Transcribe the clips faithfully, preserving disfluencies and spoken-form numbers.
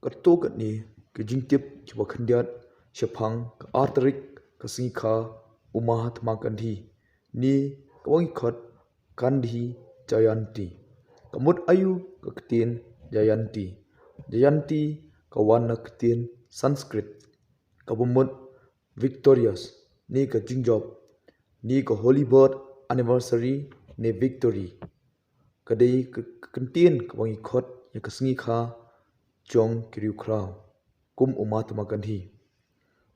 Katto katne ki jingtip kiba khyndiat shaphang ka ar tarik ka sngi kha u Mahatma Gandhi, ne kaba ngi khot Gandhi Jayanti. Ka mut aïu ka ktien Jayanti? Jayanti ka wan na ka ktien Sanskrit kaba mut victorious, ne ka jingjop, ne ka holy birth anniversary, ne victory. Ka dei ka, ka kyntien kaba ngi khot ïa ka sngi kha jong ki riewkhraw kum u Mahatma Gandhi.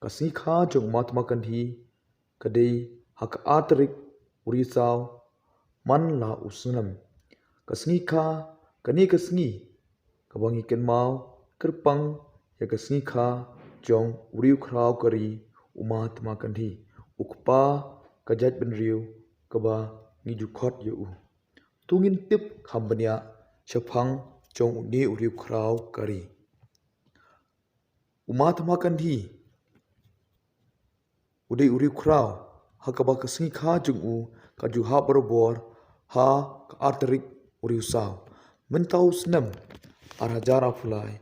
Ka sngi kha jong u Mahatma Gandhi ka dei ha ka ar tarik u Risaw man la u snem. Ka sngi kha, kane ka sngi kaba ngi kynmaw kyrpang ïa ka sngi kha jong u riewkhraw ka ri u Mahatma Gandhi, u kpa ka jaitbynriew kaba ngi ju khot ïa u. To ngin tip kham bniah shaphang jong une u riewkhraw ka ri. U Mahatma Gandhi u dei u riewkhraw ha kaba ka sngi kha jong u ka ju hap barabor ha ka ar tarik u Risaw. Mynta u snem ar hajar arphew lai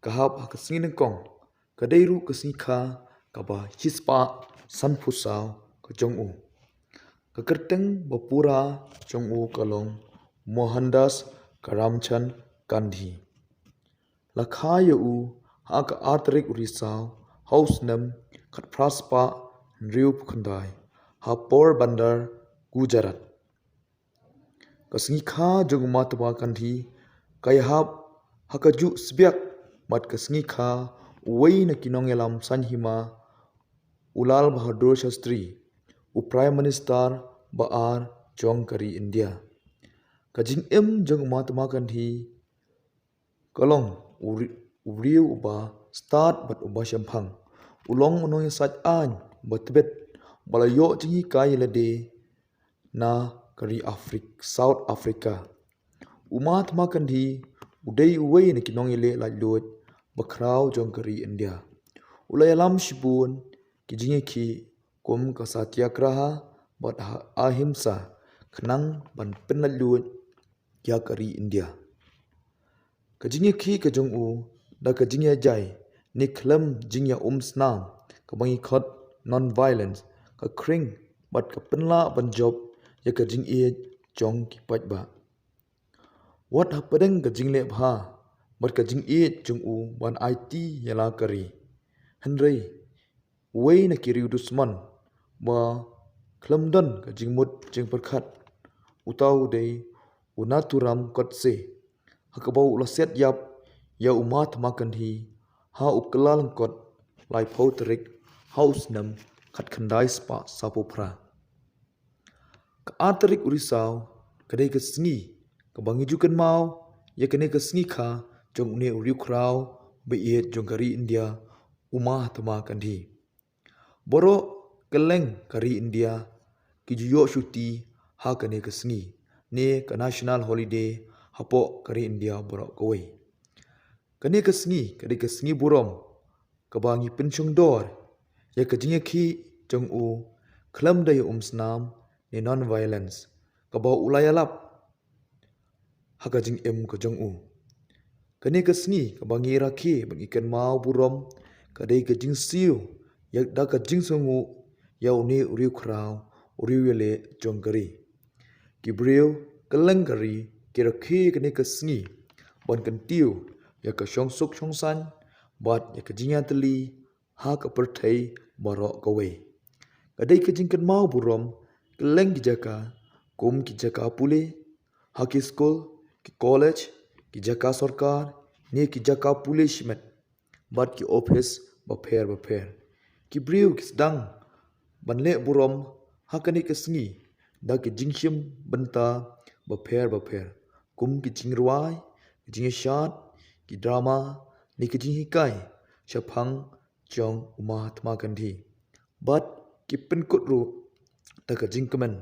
ka hap ha ka sngi nyngkong, ka dei ruh ka sngi kha kaba shispah sanphew saw ka jong u. Ka kyrteng ba pura jong u ka long Mohandas Karamchand Gandhi. La kha ïa u ha ka ar tarik u Risaw ha u snem khatphra spah hynriewphew khyndai ha Porbandar, Gujarat. Ka sngi kha jong u Mahatma Gandhi ka ïahap ha kajuh sbiak bad ka sngi kha uwei na ki nongïalam saiñ hima, u Lal Bahadur Shastri, u Prime Minister ba ar jong ka ri India. Ka jingim jong u Mahatma Gandhi ka long u ri-, u briew uba stad bad uba shemphang. U long u nongïasaid aiñ ba tbit ba la ïoh jinghikai ïa lade na ka ri Afrik-, South Africa. U Mahatma Gandhi u dei uwei na ki nongïaleh laitluid bakhraw jong ka ri India. U la ïalam shibun ki jingïakhih kum ka satyagraha bad ha-, ahimsa khnang ban pynlaitluid ïa ka ri India. Ka jingïakhih ka jong u da ka jingïajai ne khlem jingïaumsnam kaba ngi khot non-violence ka khring bad ka pynlah ban jop ïa ka jingïeit jong ki paidbah. Wat hapdeng ka jingleh bha bad ka jingïeit jong u ban aiti ïa la ka ri, hynrei uwei na ki riew dusmon ba khlem don ka jingmut jingpyrkhat, uta u dei u Nathuram Godse, ha kaba u la siat ïap ïa u Mahatma Gandhi ha u Kyllalyngkot laiphew tarik ha u snem khatkhyndai spah sawphew phra. Ka ar tarik u Risaw ka dei ka sngi kaba ngi ju kynmaw ïa kane ka sngi kha jong une u riewkhraw ba ïeit jong ka ri India, u Mahatma Gandhi. Baroh kylleng ka ri India ki ju ïoh shuti ha kane ka sngi, ne ka national holiday hapoh ka ri India baroh kawei. Kane ka sngi ka dei ka sngi burom kaba ngi pynshongdor ïa ka jingïakhih jong u khlem da ïaumsnam ne non-violence kaba u la ïalap ha ka jingim ka jong u. Kane ka sngi kaba ngi rakhe bad ngi kynmaw burom ka dei ka jingsiew ïa da ka jingsngewnguh ïa une u riewkhraw, u riewïaleh jong ka ri. Ki briew kylleng ka ri ki rakhe kane ka sngi ban kyntiew ïa ka shongsuk shongsaiñ bad ïa ka jingïatylli ha ka pyrthei baroh kawei. Ka dei ka jingkynmaw burom kylleng ki jaka kum ki jaka pule, ha ki skul, ki college, ki jaka sorkar ne ki jaka pule shimet bad ki ophis bapher bapher. Ki briew ki sdang ban leh burom ha kane ka sngi da ki jingshim bynta bapher bapher kum ki jingrwai, ki jingïashad, ki drama ne ki jinghikai shaphang jong u Mahatma Gandhi. Bad ki pynkut ruh da ka jingkmen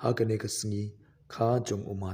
ha kane ka sngi kha jong u Mahatma